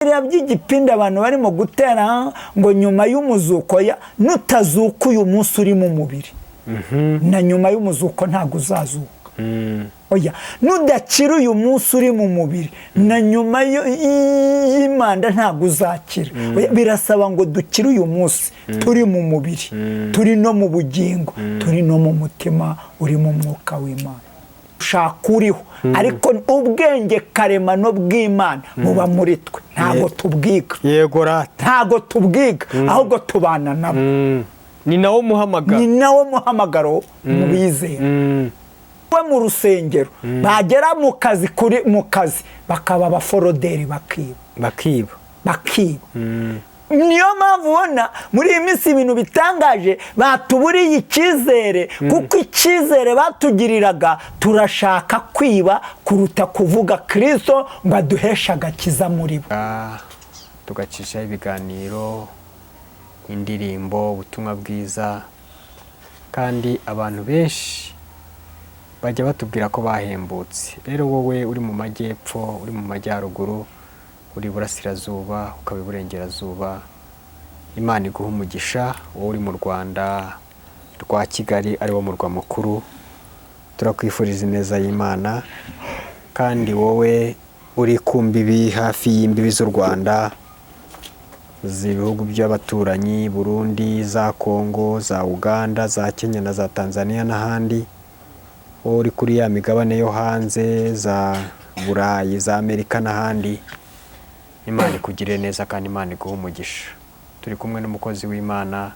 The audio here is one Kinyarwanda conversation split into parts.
Biriya by'igipindi abantu barimo gutera ngo nyuma y'umuzuko, ya nutazuka uyu munsi uri mu mubiri, na nyuma y'umuzuko ntabwo uzazuka. Oya, nudakira uyu munsi uri mu mubiri, na nyuma y'imanda ntabwo uzakira. Oya, birasaba ngo dukire uyu munsi turi mu mubiri, turi no mu bugingo, turi no mu mutima uri mu mwuka w'Imana. Ushaka uriho, ariko ubwenge karemano bw'Imana buba muri twe, ntabwo tubwiga. Yego rata. Ntabwo tubwiga, ahubwo tubana nabo. Ni nawo muhamagaro. Ni nawo muhamagaro mu bizera. We mu rusengero, bagera mu kazi, kuri mu kazi bakaba abaforoderi, bakiba. Bakiba. Bakiba. Niyo mpamvu ubona muri iyi minsi ibintu bitangaje, batuburiye icyizere, kuko icyizere batugiriraga, turashaka kwiba kuruta kuvuga Kirisito ngo aduheshe agakiza muri bo. Tugacishaho ibiganiro, indirimbo, ubutumwa bwiza, kandi abantu benshi bajya batubwira ko bahembutse. Rero wowe uri mu majyepfo, uri mu majyaruguru, uri iburasirazuba, ukaba iburengerazuba, Imana iguha umugisha. Wowe uri mu Rwanda rwa Kigali, ari wo murwa mukuru, turakwifuriza ineza y'Imana. Kandi wowe uri ku mbibi, hafi y'imbibi z'u Rwanda, z'ibihugu by'abaturanyi, Burundi, za Kongo, za Uganda, za Kenya na za Tanzania n'ahandi, wowe uri kuri ya migabane yo hanze, za Burayi, za Amerika n'ahandi, Imana ikugirire neza kandi Imana iguhe umugisha. Turi kumwe n'umukozi w'Imana,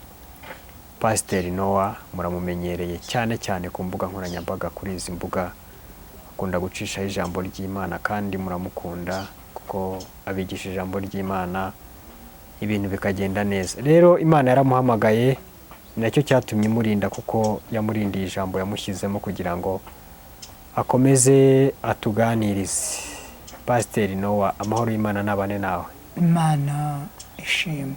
Pasiteri Nowa. Muramumenyereye cyane cyane ku mbuga nkoranyambaga. Kuri izi mbuga akunda gucishaho ijambo ry'Imana, kandi muramukunda kuko abigisha ijambo ry'Imana, ibintu bikagenda neza. Rero Imana yaramuhamagaye, ni nacyo cyatumye imurinda, kuko yamurindiye ijambo yamushyizemo kugira ngo akomeze atuganirize. Pasiteri Nowa, amahoro y'Imana n'abane nawe. Imana ishimwe.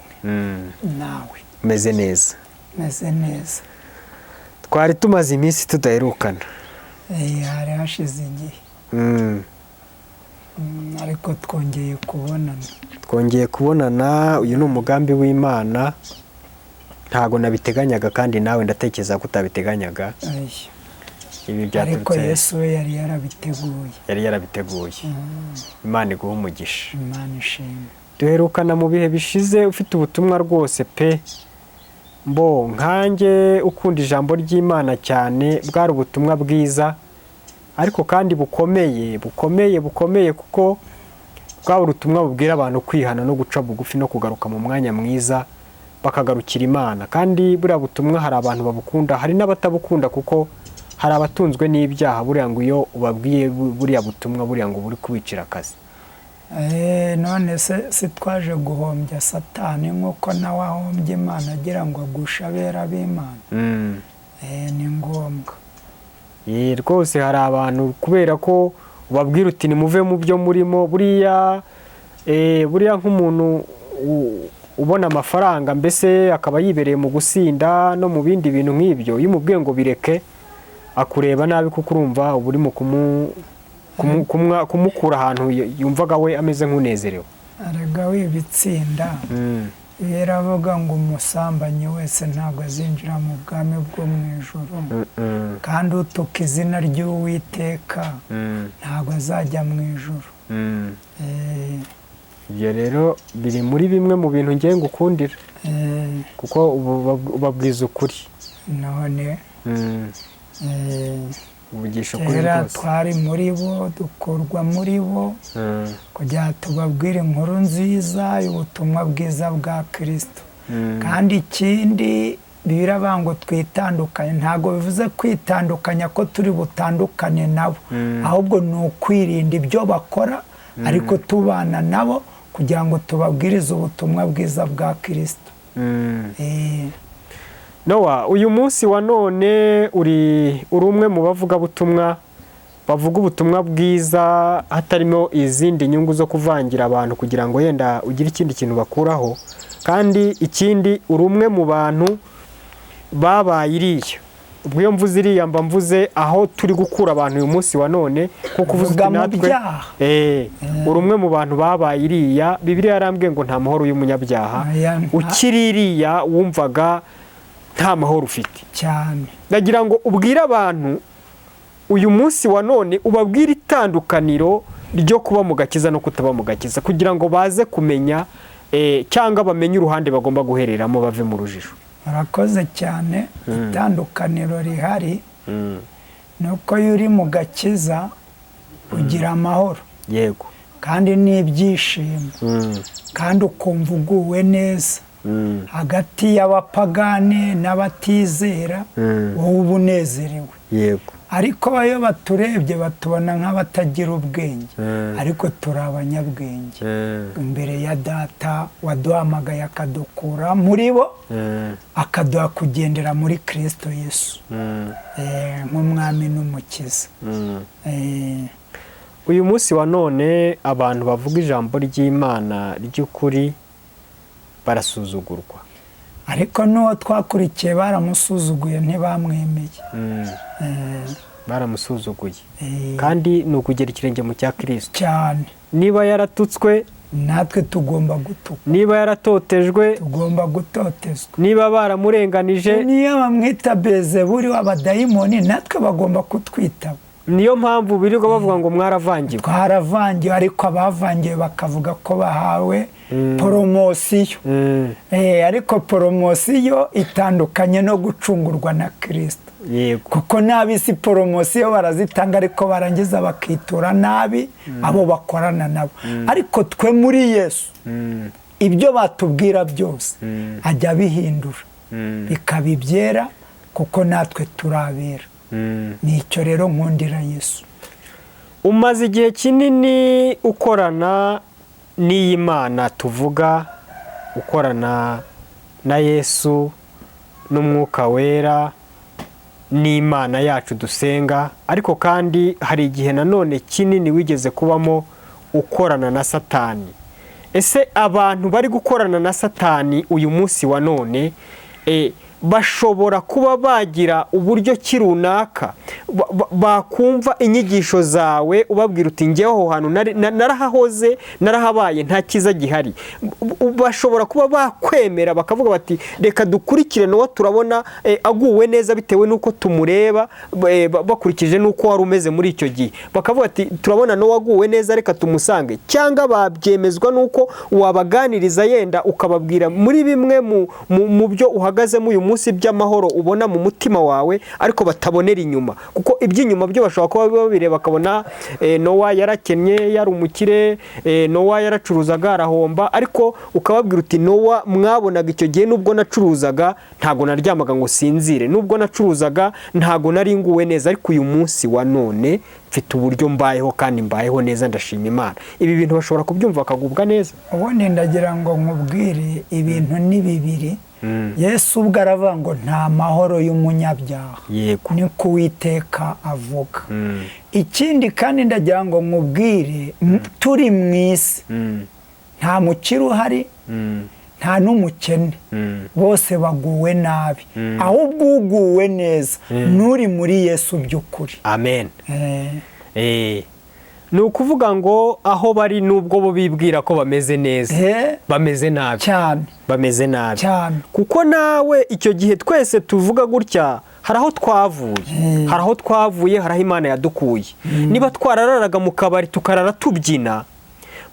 Nawe? Umeze neza? Meze neza. Twari tumaze iminsi tudaherukana. Hari hashize igihe. Ariko twongeye kubonana. Twongeye kubonana. Uyu ni umugambi w'Imana, ntago nabiteganyaga, kandi nawe ndatekereza ko utabiteganyaga. Oya. Ibi Ariko byaturutse Yesu we yari yarabiteguye. Yari yarabiteguye. Imana iguha umugisha. Imana ishimwe. Duherukana mu bihe bishize ufite ubutumwa rwose pe. Mbo nkanjye ukunda ijambo ry'Imana cyane, bwari ubutumwa bwiza ariko kandi bukomeye, bukomeye, bukomeye, kuko bwaba ubutumwa bubwira abantu kwihana no guca bugufi no kugaruka mu mwanya mwiza, bakagarukira Imana. Kandi buriya butumwa hari abantu babukunda, hari n'abatabukunda, kuko hari abatunzwe n'ibyaha. Buriya ngo iyo ubabwiye buriya butumwa, buriya ngo buri kubicira akazi. None se si twaje guhombya Satani nk'uko nawe ahombya Imana agira ngo agushe abera b'Imana? Ni ngombwa. Rwose hari abantu, kubera ko ubabwira uti nimuve mu byo murimo, buriya buriya nk'umuntu ubona amafaranga, mbese akaba yibereye mu gusinda no mu bindi bintu nk'ibyo, iyo umubwiye ngo bireke, akureba nabi, kuko urumva uba urimo kumukura ahantu yumvaga we ameze nk'unezerewe. Arega wibitsinda. Biravuga ngo umusambanyi wese ntabwo azinjira mu bwami bwo mu ijuru, kandi utuka izina ry'Uwiteka ntabwo azajya mu ijuru. Ibyo rero biri muri bimwe mu bintu ngiye ngukundira, kuko ubabwiza ukuri. None Uvugisha ukuri kera rwose. twari muri bo, dukurwa muri bo kugira ngo tubabwire inkuru nziza y'ubutumwa bwiza bwa Kirisito. Kandi ikindi, biravuga ngo twitandukanye. Ntabwo bivuze kwitandukanya ko turi butandukane nabo, ahubwo ni ukwirinda ibyo bakora, ariko tubana nabo kugira ngo tubabwirize ubutumwa bwiza bwa Kirisito. Nowa, uyu munsi wa none uri umwe mu bavugabutumwa bavuga ubutumwa bwiza hatarimo izindi nyungu zo kuvangira abantu kugira ngo yenda ugire ikindi kintu bakuraho. Kandi ikindi, uri umwe mu bantu babaye iriya. Ubwo iyo mvuze iriya mba mvuze aho turi gukura abantu uyu munsi wa none, kuko uvuze Vuga uti mu natwe byaha. Uri umwe mu bantu babaye iriya. Bibiliya yarambwiye ngo nta mahoro y'umunyabyaha. Oya, Ukiri iriya wumvaga nta mahoro ufite. Cyane. Ndagira ngo ubwire abantu uyu munsi wa none, ubabwire itandukaniro ryo kuba mu gakiza no kutaba mu gakiza, kugira ngo baze kumenya cyangwa bamenye uruhande bagomba guhereramo, bave mu rujijo. Murakoze cyane. Itandukaniro rihari ni uko iyo uri mu gakiza ugira amahoro kandi n'ibyishimo, kandi ukumva uguwe neza hagati y'abapagani n'abatizera, wowe uba unezerewe. Ariko iyo baturebye batubona nk'abatagira ubwenge, ariko turi abanyabwenge imbere ya Data waduhamagaye akadukura muri bo, akaduha kugendera muri Kirisito Yesu nk'umwami n'umukiza. Uyu munsi wa none abantu bavuga ijambo ry'Imana ry'ukuri barasuzugurwa. Ariko n'uwo twakurikiye baramusuzuguye, ntibamwemeye. Baramusuzuguye. Kandi ni ukugera ikirenge mu cya Kirisito. Cyane. Niba yaratutswe, natwe tugomba gutukwa. Niba yaratotejwe, tugomba gutotezwa. Niba baramurenganije, niyo bamwita Bezeburi w'abadayimoni, natwe bagomba kutwitaba. Niyo mpamvu birirwa bavuga ngo mwaravangiwe. Twaravangiwe, ariko abavangiwe bakavuga ko bahawe poromosiyo. Ariko poromosiyo itandukanye no gucungurwa na Kirisito, kuko n'ab'isi poromosiyo barazitanga, ariko barangiza bakitura nabi abo bakorana nabo. Ariko twe muri Yesu, ibyo batubwira byose ajya abihindura bikaba ibyera, kuko natwe turabera. Nicyo rero nkundira Yesu. Umaze igihe kinini ukorana n'iyi Mana tuvuga, ukorana na Yesu n'Umwuka Wera n'Imana yacu dusenga, ariko kandi hari igihe nanone kinini wigeze kubamo ukorana na Satani. Ese abantu bari gukorana na Satani uyu munsi wa none bashobora kuba bagira uburyo ki runaka bakumva inyigisho zawe ubabwira uti: "Ngewe aho hantu narahahoze, narahabaye, nta cyiza gihari"? Bashobora kuba bakwemera bakavuga bati: "Reka dukurikire Nowa, turabona aguwe neza bitewe n'uko tumureba," bakurikije n'uko wari umeze muri icyo gihe, bakavuga ati: "Turabona Nowa aguwe neza, reka tumusange"? Cyangwa babyemezwa n'uko wabaganiriza, yenda ukababwira muri bimwe mu byo uhagazemo uyu munsi by'amahoro ubona mu mutima wawe, ariko batabonera inyuma? Kuko iby'inyuma byo bashobora kuba babireba bakabona Nowa yarakennye, yari umukire, Nowa yaracuruzaga arahomba, ariko ukababwira uti: "Nowa mwabonaga icyo gihe, nubwo nacuruzaga ntago naryamaga ngo sinzire, nubwo nacuruzaga ntago nari nguwe neza, ariko uyu munsi wa none mfite uburyo mbayeho kandi mbayeho neza, ndashima Imana." Ibi bintu bashobora kubyumva bakagubwa neza? Ubundi ndagira ngo nkubwire, ibintu ni bibiri. Yesu ubwo aravuga ngo nta mahoro y'umunyabyaha. Niko Uwiteka avuga. Ikindi kandi ndagira ngo nkubwire, turi mu isi nta mukire uhari, nta n'umukene, bose baguwe nabi. Ahubwo uguwe neza n'uri muri Yesu by'ukuri. Amen. Ni ukuvuga ngo aho bari, nubwo bo bibwira ko bameze neza, bameze nabi. Cyane. Bameze nabi. Cyane. Kuko nawe icyo gihe twese tuvuga gutya, hari aho twavuye, hari aho twavuye, hari aho Imana yadukuye. Niba twarararaga mu kabari, tukarara tubyina,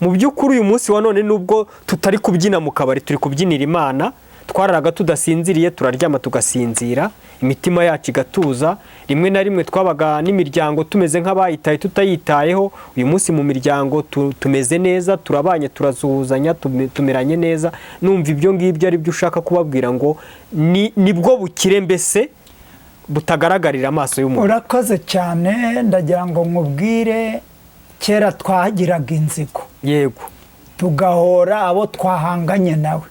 mu by'ukuri uyu munsi wa none nubwo tutari kubyina mu kabari, turi kubyinira Imana. Twararaga tudasinziriye, turaryama tugasinzira, imitima yacu igatuza. Rimwe na rimwe twabaga n'imiryango tumeze nk'abayitaye tutayitayeho. Uyu munsi mu miryango tumeze neza, turabanye, turasuhuzanya, tumeranye neza. Numva ibyo ngibyo ari byo ushaka kubabwira, ngo ni nibwo bukire mbese butagaragarira amaso y'umuntu. Urakoze cyane. Ndagira ngo nkubwire, kera twahagiraga inzigo, tugahora abo twahanganye nawe,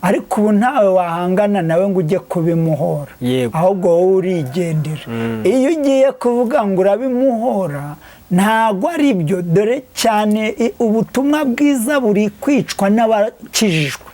ariko ubu ntawe wahangana nawe ngo ujye kubimuhora. Ahubwo wowe urigendera. Iyo ugiye kuvuga ngo urabimuhora, ntabwo ari byo. Dore cyane ubutumwa bwiza buri kwicwa n'abakijijwe.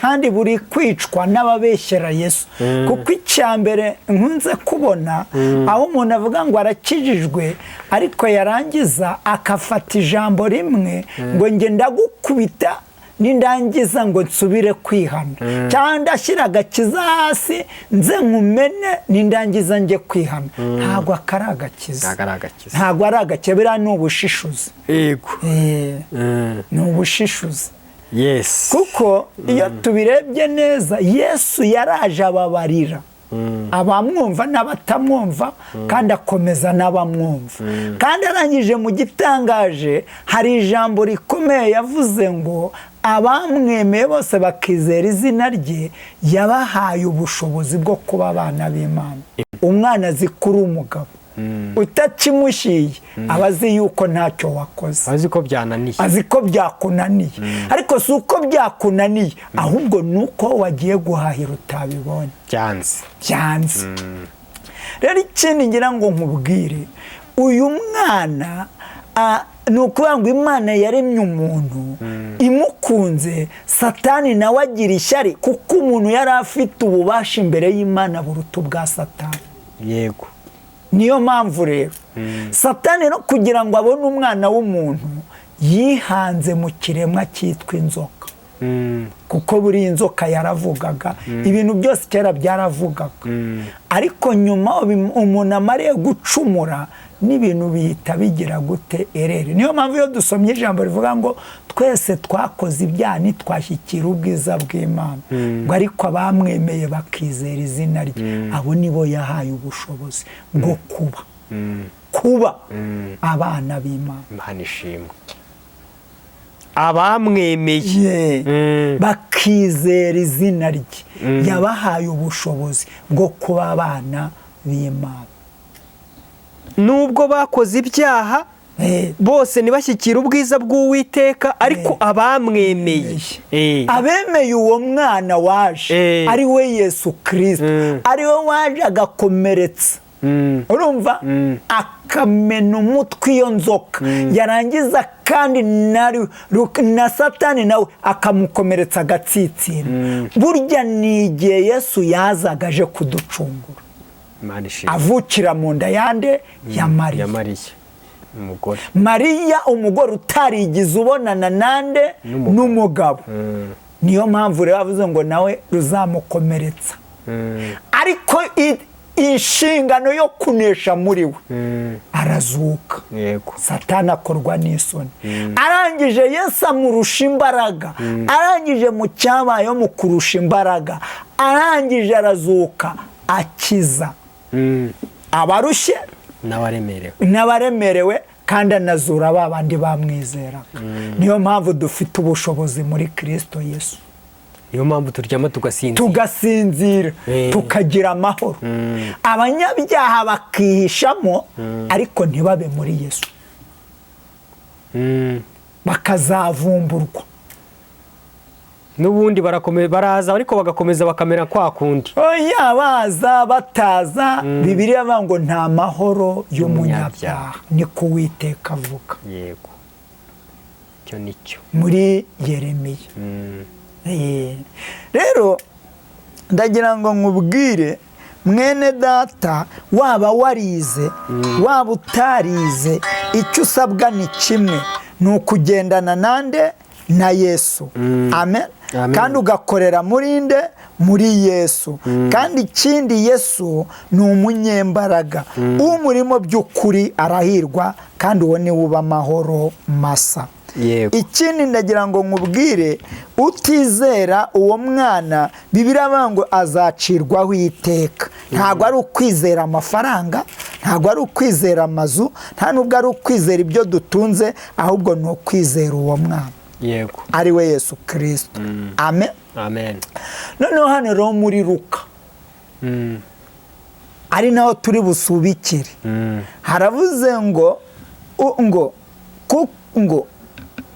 Kandi buri kwicwa n'ababeshyera Yesu. Kuko icya mbere nkunze kubona aho umuntu avuga ngo arakijijwe, ariko yarangiza akafata ijambo rimwe ngo nge ndagukubita nindangiza ngo nsubire kwihana, cyangwa ndashyira agakiza hasi nze nkumene nindangiza njye kwihana. Ntabwo akari agakiza, ntabwo ari agakiza, biriya ni ubushishuzi. Yego, ni ubushishuzi. Yes. Kuko iyo tubirebye neza, Yesu yaraje ababarira abamwumva n'abatamwumva, kandi akomeza n'abamwumva. Kandi arangije mu gitangaje hari ijambo rikomeye yavuze ngo abamwemeye bose bakizera izina rye, yabahaye ubushobozi bwo kuba abana b'Imana. Umwana azi ko uri umugabo, utakimushiye aba azi yuko ntacyo wakoze, azi ko byananiye, azi ko byakunaniye. Ariko si uko byakunaniye, ahubwo ni uko wagiye guhahira utabibonye, byanze byanze. Rero ikindi ngira ngo nkubwire, uyu mwana ni ukuvuga ngo Imana yaremye umuntu imukunze, Satani nawe agira ishyari, kuko umuntu yari afite ububasha imbere y'Imana buruta ubwa Satani. Yego. Niyo mpamvu rero Satani no kugira ngo abone umwana w'umuntu yihanze mu kiremwa cyitwa inzoka. Kuko buriya inzoka yaravugaga, ibintu byose kera byaravugaga. Ariko nyuma umuntu amariye gucumura n'ibintu bihita bigira gute erere. Niyo mpamvu iyo dusomye ijambo rivuga ngo twese twakoze ibyaha ntitwashyikira ubwiza bw'Imana, ngo ariko abamwemeye bakizera izina rye, abo nibo yahaye ubushobozi bwo kuba abana b'Imana. Imana ishimwe. Abamwemeye bakizera izina rye, yabahaye ubushobozi bwo kuba abana b'Imana. Nubwo bakoze ibyaha bose ntibashyikire ubwiza bw'Uwiteka, ariko abamwemeye, abemeye uwo mwana waje ari we Yesu Kirisito, ari we waje agakomeretsa, urumva, akamena umutwe iyo nzoka, yarangiza kandi na Satani nawe akamukomeretsa agatsitsina. Burya ni igihe Yesu yazaga aje kuducungura, avukira mu nda yande ya Mariya. Umugore Mariya, umugore utarigize ubonana nande n'umugabo. Niyo mpamvu rero avuze ngo nawe ruzamukomeretsa, ariko inshingano yo kunesha muri we arazuka. Satani akorwa n'isoni. Arangije Yesu amurusha imbaraga, arangije mu cyabayeho mu kurusha imbaraga, arangije arazuka akiza abarushye n'abaremerewe, kandi anazura ba bandi bamwizeraga. Niyo mpamvu dufite ubushobozi muri Kristo Yesu. Niyo mpamvu turyama tugasinzira, tukagira amahoro. Abanyabyaha bakihishamo, ariko ntibabe muri Yesu, bakazavumburwa. N'ubundi baraza ariko bagakomeza bakamera kwa kundi. Oya, baza bataza. Bibiliya ivuga ngo nta mahoro y'umunyabyaha, niko Uwiteka avuga. Yego, icyo nicyo muri Yeremiya. Rero ndagira ngo nkubwire mwene data, waba warize waba utarize, icyo usabwa ni kimwe, ni ukugendana nande na Yesu. Amen. Kandi ugakorera muri nde? Muri Yesu. Kandi ikindi, Yesu ni umunyembaraga, umurimo by'ukuri arahirwa, kandi uwo niwe uba amahoro masa. Ikindi ndagira ngo nkubwire, utizera uwo mwana, Bibiliya ivuga ngo azacirwaho iteka. Ntabwo ari ukwizera amafaranga, ntabwo ari ukwizera amazu, nta nubwo ari ukwizera ibyo dutunze, ahubwo ni ukwizera uwo mwana. Yego, ari we Yesu Kirisito. Amen. Amen. Noneho hano rero muri Luka, ari naho turi busubikire, haravuze ngo ngo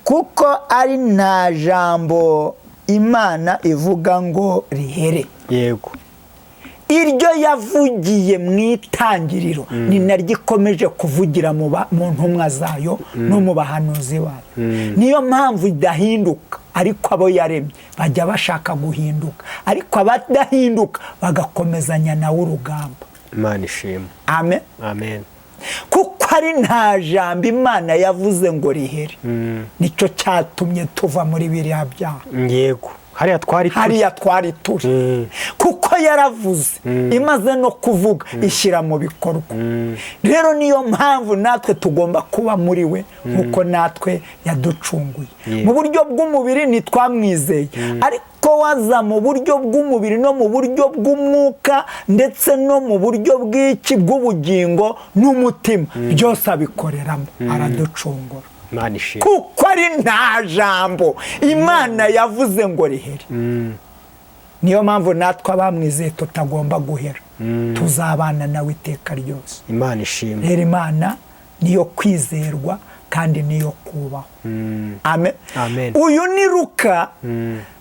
kuko ari nta jambo Imana ivuga ngo rihere. Yego. Iryo yavugiye mu itangiriro ni naryo ikomeje kuvugira mu ntumwa zayo no mu bahanuzi bayo. Niyo mpamvu idahinduka, ariko abo yaremye bajya bashaka guhinduka, ariko abadahinduka bagakomezanya nawe urugamba. Imana ishimwe. Amen. Amen. Kuko ari nta jambo Imana yavuze ngo rihere, nicyo cyatumye tuva muri biriya byaha. Yego, hariya twari turi. Hariya twari turi, kuko yaravuze, imaze no kuvuga ishyira mu bikorwa. Rero niyo mpamvu natwe tugomba kuba muri we, nkuko natwe yaducunguye. Mu buryo bw'umubiri ntitwamwizeye, ariko waza mu buryo bw'umubiri no mu buryo bw'umwuka, ndetse no mu buryo bw'iki bw'ubugingo n'umutima, byose abikoreramo, araducungura. Imana ishimwe. Kuko ari nta jambo Imana yavuze ngo rihere. Niyo mpamvu natwe abamwizeye tutagomba guhera, tuzabana nawe iteka ryose. Imana ishimwe. Rero Imana niyo kwizerwa kandi niyo kubaho. Amen. Amen. Uyu ni Luka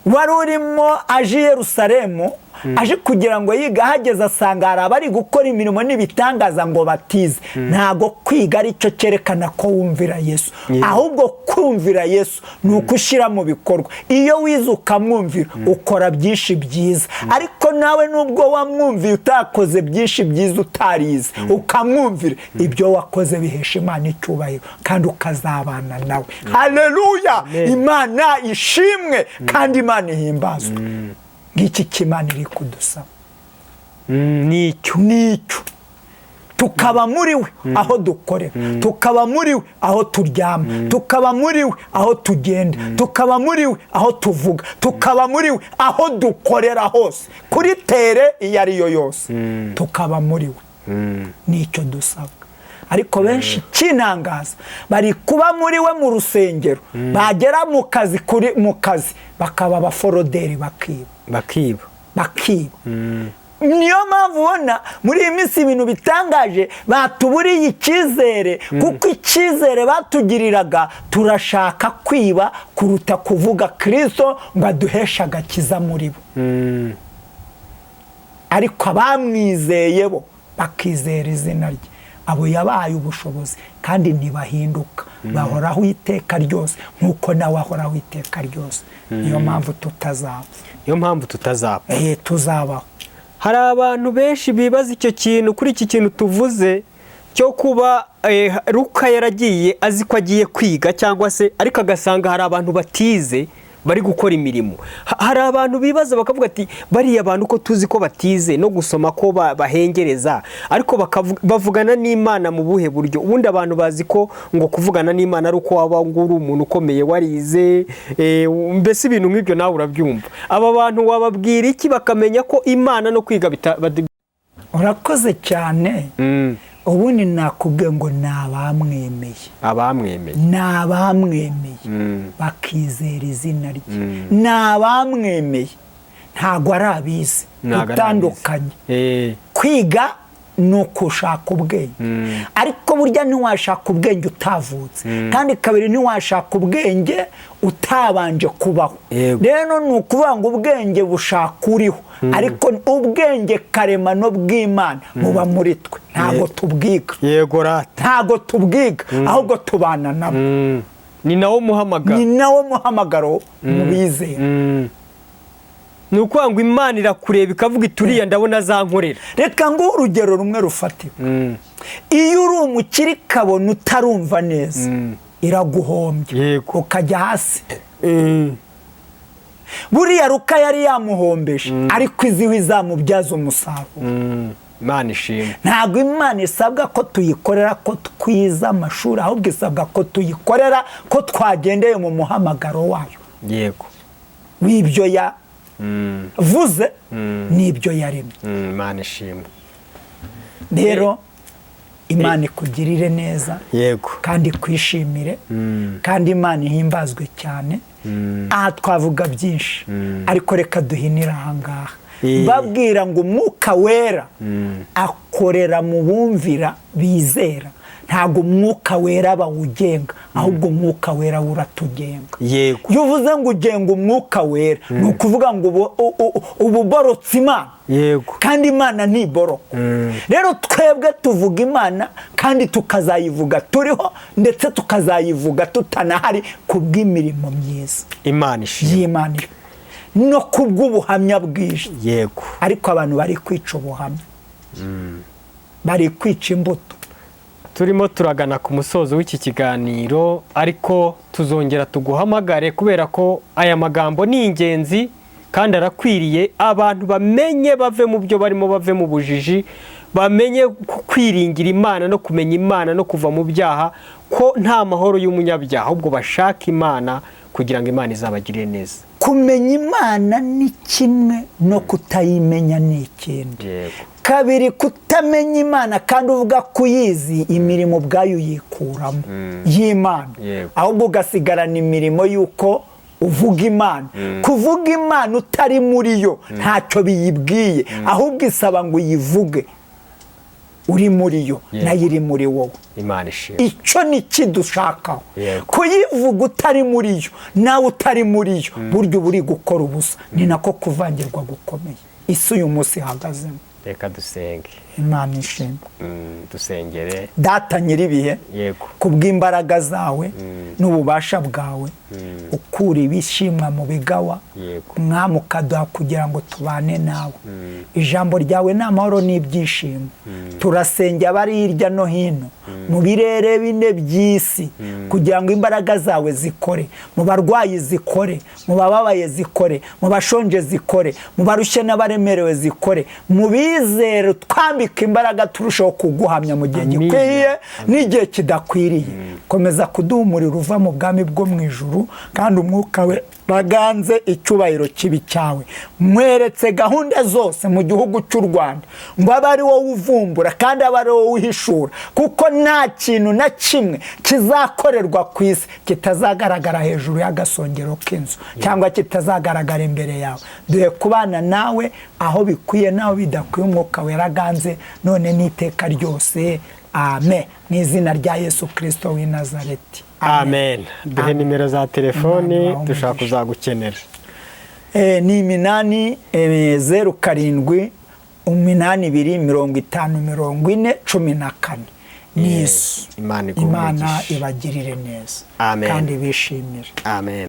wari urimo aje i Yerusalemu, aje kugira ngo yiga. Ahageze asanga hari abari gukora imirimo n'ibitangaza ngo batize. Ntago kwiga ari cyo cyerekana ko wumvira Yesu, ahubwo kumvira Yesu ni uko ushyira mu bikorwa. Iyo wize ukamwumvira, ukora byinshi byiza. Ariko nawe nubwo wamwumviye utakoze byinshi byiza, utarize ukamwumvira, ibyo wakoze bihesha Imana icyubahiro kandi ukazabana nawe. Haleluya! Imana ishimwe kandi Imana ihimbazwe. Ngiki cy'Imana iri kudusaba. Nicyo. Nicyo, tukaba muri we aho dukorera, tukaba muri we aho turyama, tukaba muri we aho tugenda, tukaba muri we aho tuvuga, tukaba muri we aho dukorera hose, kuri tere iyo ari yo yose, tukaba muri we. Nicyo dusabwa. Ariko benshi kinangaza, bari kuba muri we mu rusengero, bagera mu kazi, kuri mu kazi bakaba abaforoderi, bakiba. Bakiba. Bakiba. Niyo mpamvu ubona muri iyi minsi ibintu bitangaje, batuburiye icyizere, kuko icyizere batugiriraga, turashaka kwiba kuruta kuvuga Kirisito ngo aduheshe agakiza muri bo. Ariko abamwizeye bo bakizera izina rye, abo yabaye ubushobozi kandi ntibahinduka, bahoraho iteka ryose nk'uko nawe ahoraho iteka ryose. Niyo mpamvu tutazapfa. Niyo mpamvu tutazapfa. Tuzabaho. Hari abantu benshi bibaza icyo kintu, kuri iki kintu tuvuze cyo kuba Luka yaragiye azi ko agiye kwiga cyangwa se, ariko agasanga hari abantu batize bari gukora imirimo. Hari abantu bibaza bakavuga ati bariya bantu ko tuzi ko batize no gusoma, ko bahengereza, ariko bavugana n'Imana mu buhe buryo? Ubundi abantu bazi ko ngo kuvugana n'Imana ari uko waba ngo uri umuntu ukomeye warize, mbese ibintu nk'ibyo, nawe urabyumva. Aba bantu wababwira iki bakamenya ko Imana no kwiga Urakoze cyane. Ubundi nakubwiye ngo ni abamwemeye. Abamwemeye. Ni abamwemeye bakizera izina rye, ni abamwemeye, ntabwo ari abize. Ntabwo ari abize. Utandukanye. Kwiga ni ukushaka ubwenge, ariko burya ntiwashaka ubwenge utavutse, kandi kabiri ntiwashaka ubwenge utabanje kubaho. Rero ni ukuvuga ngo ubwenge bushaka uriho, ariko ubwenge karemano bw'Imana buba muri twe, ntabwo tubwiga. Yego rata. Ntabwo tubwiga, ahubwo tubana nabo. Ni nawo muhamagaro. Ni nawo muhamagaro mu bizera. Ni ukuvuga ngo Imana irakureba ikavuga iti uriya ndabona azankorera. Reka nguhe urugero rumwe rufatika. Iyo uri umukire ikabona utarumva neza, iraguhombya, ukajya hasi. Buriya Luka yari yamuhombeje, ariko iziho izamubyaza umusaruro. Imana ishimwe. Ntabwo Imana isabwa ko tuyikorera ko twize amashuri, ahubwo isabwa ko tuyikorera ko twagendeye mu muhamagaro wayo w'ibyo yavuze n'ibyo yaremye. Imana ishimwe. Rero Imana ikugirire neza kandi ikwishimire, kandi Imana ihimbazwe cyane. Aha twavuga byinshi, ariko reka duhinire aha ngaha. Babwira ngo Umwuka Wera akorera mu bumvira bizera. Ntabwo Umwuka Wera bawugenga, ahubwo Umwuka Wera uratugenga. Iyo uvuze ngo ugenga Umwuka Wera, ni ukuvuga ngo uba uborotse Imana. Kandi Imana ntiboroka. Rero twebwe tuvuga Imana kandi tukazayivuga turiho, ndetse tukazayivuga tutanahari, ku bw'imirimo myiza Imana ishimwe. y'Imana no kubw'ubuhamya bwije. Ariko abantu bari kwica ubuhamya, bari kwica imbuto. Turimo turagana ku musozo w'iki kiganiro, ariko tuzongera tuguhamagare, kubera ko aya magambo ni ingenzi kandi arakwiriye. Abantu bamenye, bave mu byo barimo, bave mu bujiji, bamenye kwiringira Imana no kumenya Imana no kuva mu byaha, ko nta mahoro y'umunyabyaha, ahubwo bashaka Imana kugira ngo Imana izabagirire neza. Kumenya Imana ni kimwe, no kutayimenya ni ikindi. Kabiri, kutamenya Imana kandi uvuga ko uyizi, imirimo ubwayo uyikuramo y'Imana, ahubwo ugasigarana imirimo y'uko uvuga Imana. Kuvuga Imana utari muri yo ntacyo biyibwiye, ahubwo isaba ngo uyivuge uri muri yo, nayo iri muri wowe. Imana ishimwe. Icyo ni kidushakaho. Kuyivuga utari muri yo, nawe utari muri yo, burya uba uri gukora ubusa. Ni nako kuvangirwa gukomeye isi uyu munsi ihagazemo. Reka dusenge. Imana ishimwe. Dusengere. Data nyir'ibihe, kubw'imbaraga zawe n'ububasha bwawe, ukura ibishimwa mu bigawa, Mwami, ukaduha kugira ngo tubane nawe. Ijambo ryawe ni amahoro n'ibyishimo. Turasengera abari hirya no hino mu birere bine by'isi, kugira ngo imbaraga zawe zikore mu barwayi, zikore mu bababaye, zikore mu bashonje, zikore mu barushye n'abaremerewe, zikore mu bizere. Twambika imbaraga, turushaho kuguhamya mu gihe Amina. gikwiye n'igihe kidakwiriye. Komeza kuduha umuriro uva mu bwami bwo mu ijuru, kandi Umwuka we baganze, icyubahiro kibi cyawe. Mweretse gahunda zose mu gihugu cy'u Rwanda, ngo abe ari wowe uvumbura kandi abe ari wowe uhishura, kuko nta kintu na kimwe kizakorerwa ku isi kitazagaragara hejuru y'agasongero k'inzu cyangwa kitazagaragara imbere yawe. Duhe kubana nawe aho bikwiye n'aho bidakwiye. Umwuka Wera aganze none n'iteka ryose. Amen. Mu izina rya Yesu Kirisito w'i Nazareti. Amen. Duhe nimero za telefoni, Imana ibahe dushobora umugisha. kuzagukenera. Ni 8 0 7 8 2 50 40 14. Ni Yesu. Imana iguhe Imana umugisha. ibagirire neza Amen. kandi bishimire. Amen.